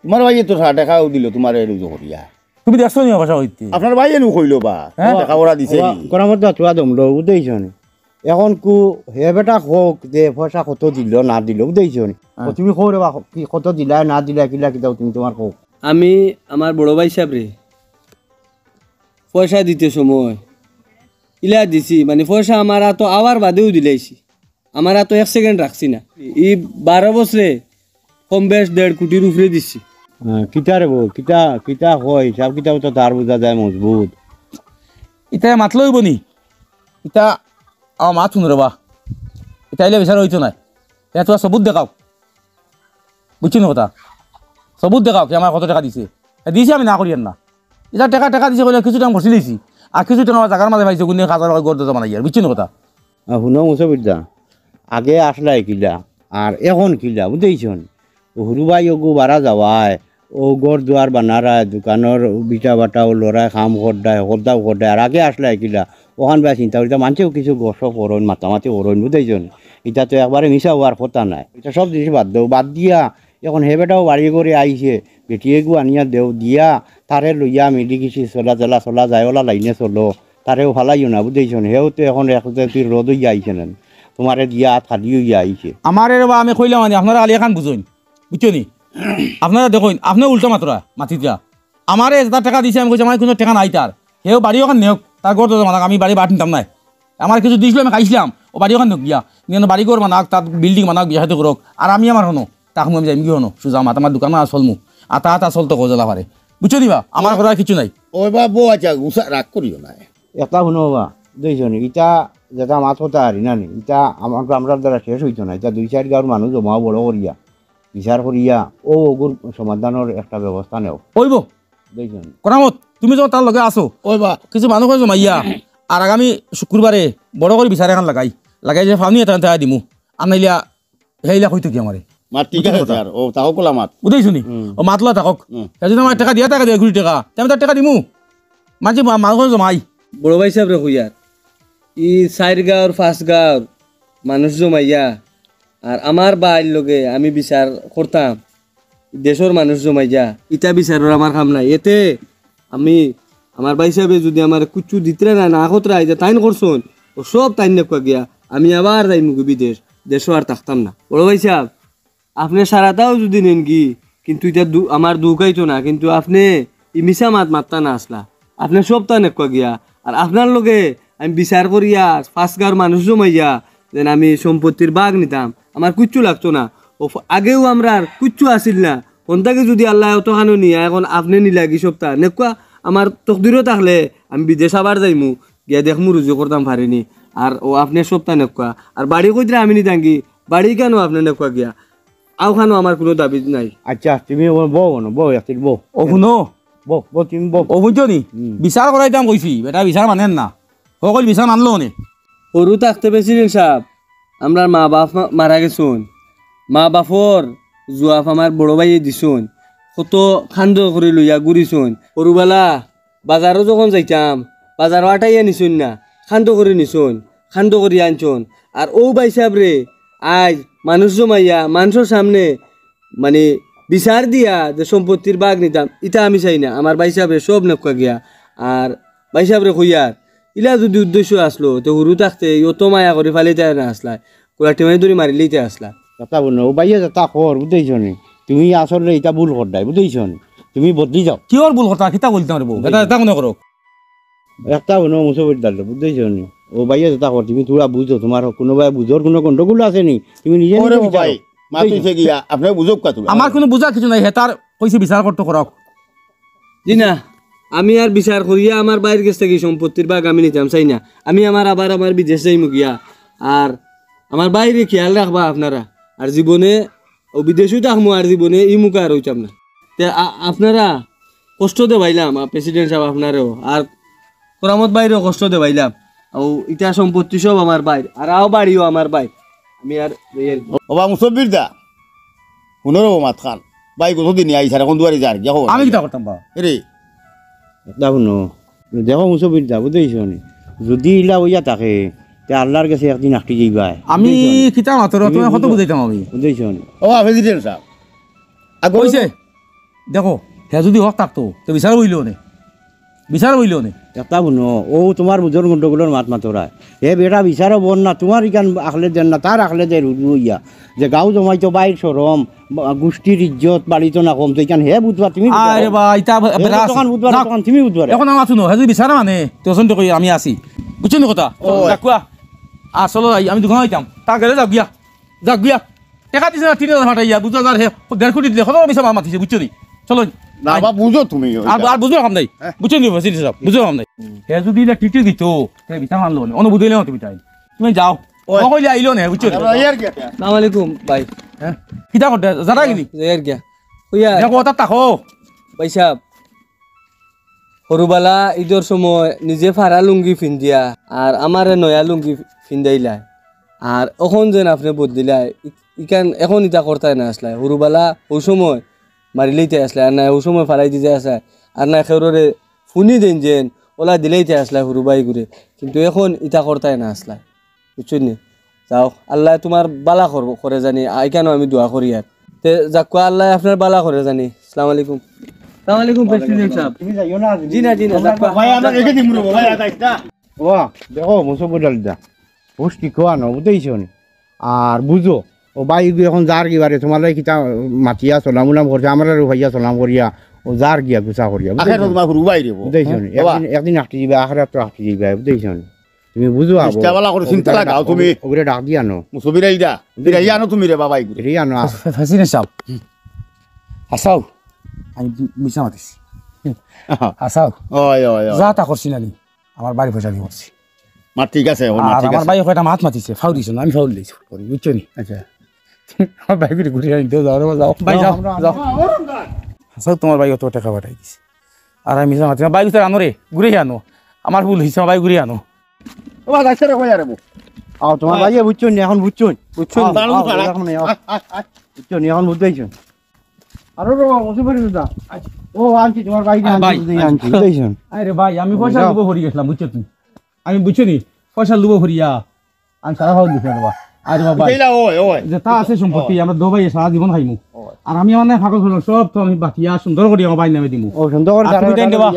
তোমার ভাইয়ে তো ষাট টাকাও দিল তোমার এই রুজু করিয়া। তুমি দেখছো নি পয়সা হইতে? আপনার ভাইয়ে নু কইলো বা, হ্যাঁ। টাকা ওরা দিছে নি? করামত দা, তুয়া দমলো, বুঝতেইছো নি? এখন কু, হে বেটা হোক যে পয়সা কত দিল না দিল, বুঝতেইছো নি? হ্যাঁ। ও তুমি কও রে বা, কি কত দিলা না দিলা, কিলা কিতা তুমি তোমার কও। আমি আমার বড় ভাই সাহেব রে, পয়সা দিতে সময় ইলা দিছি, মানে পয়সা আমার আতো আওয়ার বাদেও দিলাইছি, আমার আতো এক সেকেন্ড রাখছি না। ই বারো বছরে কম বেশ দেড় কোটির উপরে দিছি। হ্যাঁ, কিতা রে বউ, কিতা, কিতা হয়, সব কিতা তো তার বোঝা যায় মজবুত। ইতা মাতলে অইবো নি? ইতা আমার মাত হুনো রে বা। ইতা আইলে বিচার অইতো নায়। ইতা তোরা সবুত দেখাও। বুঝছো নি কথা? সবুত দেখাও, কে আমার কত টাকা দিছে। এ দিছে, আমি না করিয়ার না। ইতা টাকা, টাকা দিছে কইলে কিছু টাকা মরছি লইছি। আর কিছু টাকা আমার জাগার মাঝে পাইছে, গুনে হাজার টাকা গড় দরজা বানাইয়ার। বুঝছো নি কথা? আ, হুনো মুসফির দা, আগে আসলায় কিলা, আর এখন কিলা, বুঝতেইছো নি? ও হুরু ভাই ওগু বারা যাওয়ায়, ও ঘর দুয়ার বানারায়, দোকানর বিটা বাটাও লড়ায়, কাম করডায়, হকলতাও করডায়, আর আগে আসলায় কিলা, ওখান বেয়া চিন্তা করিতা, মানষেও কিছু গসপ করইন, মাতামাতি করইন, বুঝতেইছো নি? ইতা তো একবারে মিছা অওয়ার কথা নায়। ইতা সব জিনিস বাদ দেও, বাদ দিয়া এখন হে বেটাও বাড়ি ঘরে আইছে, বেটি এগু আনিয়া দেও, দিয়া তারে লইয়া মিলি গেছি, চলা চলা চলা যায়, ওলা লাইনে চলো, তারেও ফালাইও না, বুঝতেইছো নি? হেও তো এখন এক জাতির রোদ অইয়া আইছে না, তোমারে দিয়া আত খালি অইয়া আইছে। আমারে রে বা আমি কইলাম আনি, আপনারা খালি এখান বুঝইন, বুঝছো নি? আপনারা দেখইন, আপনে উল্টা মাতরা, মাতিতা। আমারে যেটা টাকা দিছে, আমি কইছি, আমার কোনো টাকা নাই তার। হেও বাড়ি ওখান নেওক, তার ঘর দরজা বানাক, আমি বাড়ি বাট নিতাম নায়। আমার কিছু দিছিল, আমি খাইছিলাম, ও বাড়ি ওখান নেওক গিয়া। নিয়ে বাড়ি ঘর বানাক, তার বিল্ডিং বানাক, বিয়া শাদী করুক। আর আমি আমার হনো, তখন আমি যাইমু গি হনো, সুজা মাত, আমার দোকান আছে চলমু। আর তা, তা চলতো গজলা পারে। বুঝছো নি বা? আমার করার কিছু নাই। ওই বা বউ, আচ্ছা, গুসা রাগ করিও না। এটা হুনো বা, বুঝছো নি? ইটা যেটা মাত কথা আর না নি, ইটা আমার, আমরার দ্বারা শেষ অইতো না। ইটা দুই চাইর গাঁওর মানুষ জমাও বড় করিয়া, বিচার করিয়া, ও ওগুর সমাধানর একটা ব্যবস্থা নেও। অইবো। বুঝছো নি? করামত, তুমি যখন তার লগে আছো, ওই বা। কিছু মানুষ জমাইয়া, আর আগামী শুক্রবারে বড় করি বিচার এখান লাগাই, লাগাই যে ফাউনি এটা আনতে দিমু, আর নাইলে হেইলা কইতো কি আমারে? মাত ঠিক আছে, বুঝছো কথা? আর ও তাও কলা মাত। বুঝছো নি? হুম। ও মাতলা থাকক। হুম। হে যদি আমার টাকা দিয়া, টাকা দিয়া, কুড়ি টাকা, তে আমি তার টাকা দিমু। মানছি মা-, মানুষ জমাই। বড় ভাই সাহেব রে কইয়ার, ই চাইর গাঁওর, পাঁচ গাঁওর মানুষ জমাইয়া, আর আমার ভাইর লগে আমি বিচার করতাম, দেশর মানুষ জমাইয়া, ইতা বিচারর আমার কাম নাই। এতে আমি, আমার ভাই সাহেবে যদি আমারে কুচ্ছু দিতরা না, না করতরা, এই যে তাইন করছইন, ও সব তাইন নেকুয়া গিয়া, আমি আবার যাইমু গি বিদেশ, দেশো আর থাকতাম না। বড় ভাই সাহেব, আপনে সারাটাও যদি নেন গি, কিন্তু ইটা দু-, আমার দুখ আইতো না, কিন্তু আপনে ই মিছা মাত মাততা না আসলা। আপনে সবতা নেকুয়া গিয়া, আর আপনার লগে আমি বিচার করিয়া, পাঁচ গাঁওর মানুষ জমাইয়া, যেন আমি সম্পত্তির ভাগ নিতাম, আমার কুচ্ছু লাগতো না। ও ফ-, আগেও আমরার কুচ্ছু আছিল না, হন থাকি যুদি আল্লায় অতখানও নিয়া অখন আপনে নিলাগি সবতা নেকুয়া, আমার তকদিরও থাকলে আমি বিদেশ আবার যাইমু, গিয়া দেখমু রুজি করতাম পারিনি। আর ও আপনে সবতা নেকুয়া, আর বাড়ি কইতরা আমি নিতাম কি, বাড়ি কেন আপনে নেকুয়া গিয়া, আওখানও আমার কুনু দাবি নাই। আচ্ছা, তুমি বও, বও, বও, একটু বও। ও হুনো, বও, বও, তুমি বও। ও বুঝছো নি? হুম। বিচার করাইতাম কইছি, বেটা বিচার মানের না। হকল বিচার মানলো নে। হুরু থাকতে প্রেসিডেন্ট সাব, আমরার মা বাপ মা-, মারা গেছইন। মা বাপর জুয়াব আমার বড় ভাইয়ে দিছইন। কত খান্দ করি লইয়া ঘুরিছইন। হুরুবালা বাজারও যখন যাইতাম, বাজারও আটাইয়া নিছইন না, খান্দ করি নিছইন, খান্দ করি আনছইন। আর ও ভাই সাবরে আইজ মানুষ জমাইয়া, মানষর সামনে মানে বিচার দিয়া যে সম্পত্তির ভাগ নিতাম, ইতা আমি চাই না। আমার ভাই সাবরে সব নেকুয়া গিয়া। আর ভাই সাবরে কইয়ার, ইলা যুদি উদ্দেশ্য আছলো, তে হুরু থাকতে অত মায়া করি ফালাইতায় না আছলায়, কুলাটি মারি ধরি মারিলাইতায় আছলায়। কথা বলো, ও ভাইয়ে যেতা কর, বুঝছো নি? তুমি আসলে ইতা ভুল কররায়, বুঝছো নি? তুমি বদলি যাও। কিওর ভুল কথা, কিতা বলতাম রে বউ? এটা, এটা মনে করো। একটা হুনো মুসফির দার, বুঝছো নি? ও ভাইয়ে যেতা কর, তুমি থুড়া বুঝো, তুমার কুনু ভাই বুঝর কুনু গন্ডগোল আছে নি? তুমি নিজে ওরে নিজে ও ভাই, বিচারো। মাতিছে গিয়া, আপনে বুঝউক্কা থুড়া। আমার কুনু বুঝা কিছু নাই, হেতার কইছে বিচার করতো করাও। জি না, আমি আর বিচার করিয়া আমার ভাইর গেছ থাকি সম্পত্তির ভাগ আমি নিতাম চাই না। আমি আমার আবার আমার বিদেশ যাইমু গিয়া। আর আমার ভাইরে খেয়াল রাখবা আপনারা। আর জীবনে ও বিদেশও থাকমু, আর জীবনে ই মুখা আর অইতাম না। তে আ-, আপনারা কষ্ট দেবাইলাম, আ, প্রেসিডেন্ট সাব আপনারেও, আর করামত ভাইরেও কষ্ট দেবাইলাম। ও ইতা সম্পত্তি সব আমার ভাইর, আর আও বাড়িও আমার ভাইর। আমি আর এই আর কি। ওবা মুসব্বির দা, হুনো রে ও মাত খান। ভাই কতদিন আইসার, অখন দুয়ারি যার গিয়া খবর। আমি কিতা করতাম বা? এরে। দা হুনো, দেখো মুসব্বির দা, বুঝছো নি? যুদি ইলা অইয়া থাকে, তে আল্লার গেছে একদিন আটকি যাইবায়। আমি বুঝছো নি? কিতা মাতর, তুমি তুমারে কত বুঝো। বুঝাইতাম আমি? বুঝছো নি? ও, প্রেসিডেন্ট সাব। আগে কইছে, দেখো, হে যুদি হক থাকতো, তে বিচার অইলো নে। বিচার অইলো নে। একটা হুনো, ও তুমার বুঝর গন্ডগোলর মাত মাতরায়। হে বেটা বিচারও বন না, তুমার ইখান আখলে দের না, তার আখলে দের হুজু অইয়া। যে গাঁও জমাইতো বাইর শরম, বা-, গুষ্টির ইজ্জত, বাড়িতো না কম, তো ইখান হে বুঝবা, তুমি বুঝবা। আরে বা, ইতা হে বেটা যতক্ষণ আছে। বুঝবা, যাক। ততক্ষণ তুমি বুঝবা। অখন আমার হুনো, হে যুদি বিচার মানে, তে অসন্ত কই আমি আছি। বুঝছো নি কথা? ওই। যাকুয়া। আসলে আমি দোকানো যাইতাম। তার গেলে যাও গিয়া। যাও গিয়া। টেকা দিছে না তিন হাজার ফাটাইয়া, বুঝা যার হে দেড় কোটি দিলে, কত মিছা মাত মাতিছে, বুঝছো নি? চলো। না, আই। বাবা, বুঝো তুমি ওইটা। আর, আর বুঝো কাম নাই। হ্যাঁ। বুঝছো নি, প্রেসিডেন্ট সাব? বুঝো কাম নাই। হুম। হে যুদি ইলা টিটি দিত, তে বিচার মানলো নে। অনু বুঝাইলে না তুমি তাই। তুমি যাও। ওই। ও কইলে আইলো নে, বুঝছো নি? আর ইয়ার কি আছে? আসসালামু আলাইকুম, ভাই। হ্যাঁ? কিতা করতে? যারা গিনি? যাই আর গিয়া। কইয়া। দেখো, ওটা তাকো। ভাই সাব, হুরুবালা ইদর সময় নিজে ফাড়া লুঙ্গি ফিন্দিয়া আর আমারে নয়া লুঙ্গি ফিন্দাইলায়। আর অখন যেন আপনে বদলিলায়, ই-, ইখান অখন ইতা করতায় না আছলায়। হুরুবালা অউ সময় মারিলাইতায় আছলায়, আর নায় অউ সময় ফালাই দিতায় আছলায়, আর নায় কেউররে ফুনি দেইন যেন, অলা দিলাইতায় আছলায় হুরু ভাইগুরে। কিন্তু অখন ইতা করতায় না আছলায়। বুঝছো নি? যাও, আল্লায় তুমার বালা কর-, করে জানি, আ, ইখানও আমি দোয়া করি আর। তে যাউক্কা, আল্লায় আপনার বালা করে জানি। আসসালামু আলাইকুম। আসসালামু আলাইকুম, প্রেসিডেন্ট সাব। তুমি যাইও না, জি না, জি না, যাউক্কা। ভাই, আমরা রেখে দিমু রে, ভাই, আর যাইস না। ও, দেখো, মুসফির আলী দা। হুশ ঠিক আনো, বুঝছো নি? আর বুঝো, ও ভাইগু অখন যার গি বারে, তুমার লাগি কিতা মাতিয়া সালাম উলাম করছে, আমরারে ভাইয়া সালাম করিয়া, ও যার গিয়া গুছা করিয়া, বুঝছো নি? আখের তুমার হুরু ভাই রে, বুঝছো নি? বাবা। একদিন, একদিন আটকি যাইবা, আখেরাত তো আটকি যাইবা, বুঝছো নি? তুমি বুঝো আবো। মিষ্টা বালা করে চিন্তা লাগাও তুমি। ওগুরে ডাক দিয়া আনো। মুসফির আলী দা, ফিরাইয়া আনো তুমি রে বাবা এগুরে। ফিরাইয়া আনো। ফে-, ফে-, প্রেসিডেন্ট সাব। হাছাউ। আমি মিছা মাতিছি। হাছাউ। ওই, ওই, ওই। যা তা করছি না নি। আমার ভাইর পয়সা দি করছি। মা, ঠিক আছে, ও মা, আর ঠিক আমার আছে। ভাইয়ে কয়টা মাত মাতিছে, ফাউল দিছে না, আমি ফাউল দিছি, বুঝছো নি? আচ্ছা। আমার ভাইগুরে ঘুরে আনি দেও, যাও রে, যাও। ভাই, যাও, যাও, যাও। যাও। হাছাউ, তুমার ভাইয়ে অত টেকা পাঠাই দিছে। আর আমি মিছা মাতি না, ভাই, ভিতরে আনো রে, ঘুরে আনো। আমার ভুল অইছে, আমার ভাই ঘুরে আনো। ও, ভাই, যাইছে রে, কই আরে বউ? আও, তুমার ভাইয়ে বুঝছো নি, অখন বুঝছো নি? বুঝছো নি? আও, আও, আও, আও। অখন আও। আয়, আয়, আয়। বুঝছো নি, অখন বুঝছো নি? আরে রে, বসে পড়ি দাদা। ও, আনছি, তুমার ভাই আয়, আনছি, ভাই, বুঝছো নি, আয়। আনছি, বুঝছো নি? আরে ভাই, আমি পয়সা যাও। লুবো হরি গেছিলাম, বুঝছো তুমি? আমি বুঝছো নি, পয়সা লুবো হরিয়া। আমি সারা ফাউল দিছি না বাবা। আরে বাবা। এইলা ওই, ওই। যেতা আছে সম্পত্তি, ওই। আমরা দুই ভাইয়ে সারা জীবন খাইমু। ওই। আর আমি আমার নামে ফাগল ফাগল সব তো আমি বাকিয়া সুন্দর করি আমার ভাইর নামে দিমু। ও, সুন্দর করি আর তুমি তাই নেবা।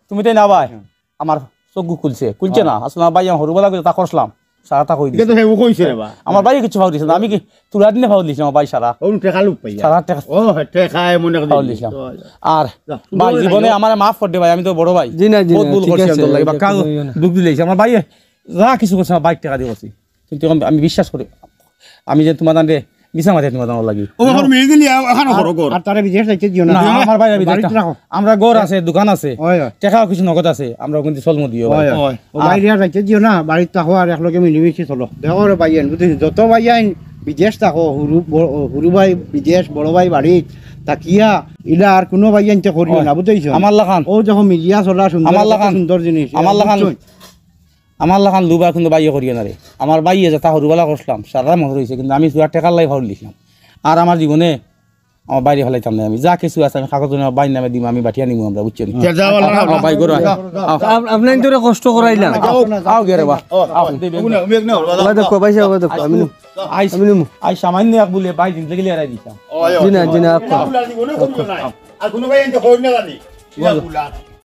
তুমি তাই না ভাই। হুম। আমার চোখ খুলছে, খুলছে না। ওই। আসলে আমার ভাই আমার হুরুবালা করে তা করছিলাম। সারা তা কই দিছে। এটা তো হেউ কইছে রে বা। আমার ভাই কিছু ফাউল দিছে না, আমি কি তুলা দিনে ফাউল দিছি আমার ভাই সারা। ও, টেকা লুপ পাইয়া। সারা টেকা। ও, টেকা এমন এক ফাউল দিন। দিছিলাম। ওই। আর যা, ভাই, সুন্দর জীবনে লাগে। আমারে মাফ করি দে ভাই, আমি তো বড় ভাই। জি না, জি বহুত না, ভুল ঠিক করছি আমি আছে, তোর লাগি। এটা বাক্কা তো কইও না। দুখ দিলাইছি। আমার ভাই যা কিছু করছে, আমার ভাইর টেকা দিয়া করছি। কিন্তু অখন আমি বিশ্বাস করি, আমি যে তুমার জানরে মিছা মাতে তুমার জানার লাগি। ও, অখন মিলি দিলি, আ-, অখানো করো, কর। আর তারে বিদেশ যাইতে দিও না। না, আমার বাইরে বিদেশ বাড়িত না। রাখো। আমরা ঘর আছে, দোকান আছে, অয়, অয়। টেকাও কিছু নগদ আছে, আমরা অখান দি চলমু দিও ভাই। অয়, অয়। অয়। ও আর বাইরে আর যাইতে দিও না, বাড়িত থাকো আর একলগে মিলিমিশি চলো। দেখো রে ভাইয়াইন, বুঝছো? যত ভাইয়াইন বিদেশ থাকো, হুরু, ব-, হুরু ভাই বিদেশ, বড় ভাই বাড়িত থাকিয়া, ইলা আর কুনু ভাইয়াইন্তে করিও অয়। না, বুঝছো? আমার লাখান। ও দেখো মিলিয়া চলা সুন্দর, আমার কত লাখান। সুন্দর জিনিস, আমার লাখান। বুঝছো? আমার লাখান লুবা কুনু ভাইয়ে করিও না রে। আমার ভাইয়ে যেতা হুরুবালা করছলাম, সারা মজা অইছে, কিন্তু আমি পুরা টেকার লাগি ফাউল দিছলাম। আর আমার জীবনে আমার বাইরে ফালাইতাম না আমি। যা কিছু আছে আমি কাগজ আমার ভাইর নামে দিমু, আমি বাটিয়া নিমু আমরা, বুঝছো নি? যা, যা, আল্লাহ, আও, আও, ভাই, ঘরো আও। আও। আপ-, আপনাইন তোরে কষ্ট করাইলাম। আও, আও, গেরে বা। আও, দে, বেন। ওগুলো, ওগুলো, ওগুলো, ওগুলো দেখো, ভাই সাহেব, ওগুলো দেখো, আমি নিমু। আইস, আমি নিমু। আইস, সামান্য এক বুলে ভাই জিন্দেগি লিয়ে রাই দিতাম। জি না, জি না, আপা। আর কুনু ভাই এনতে কই না জানি।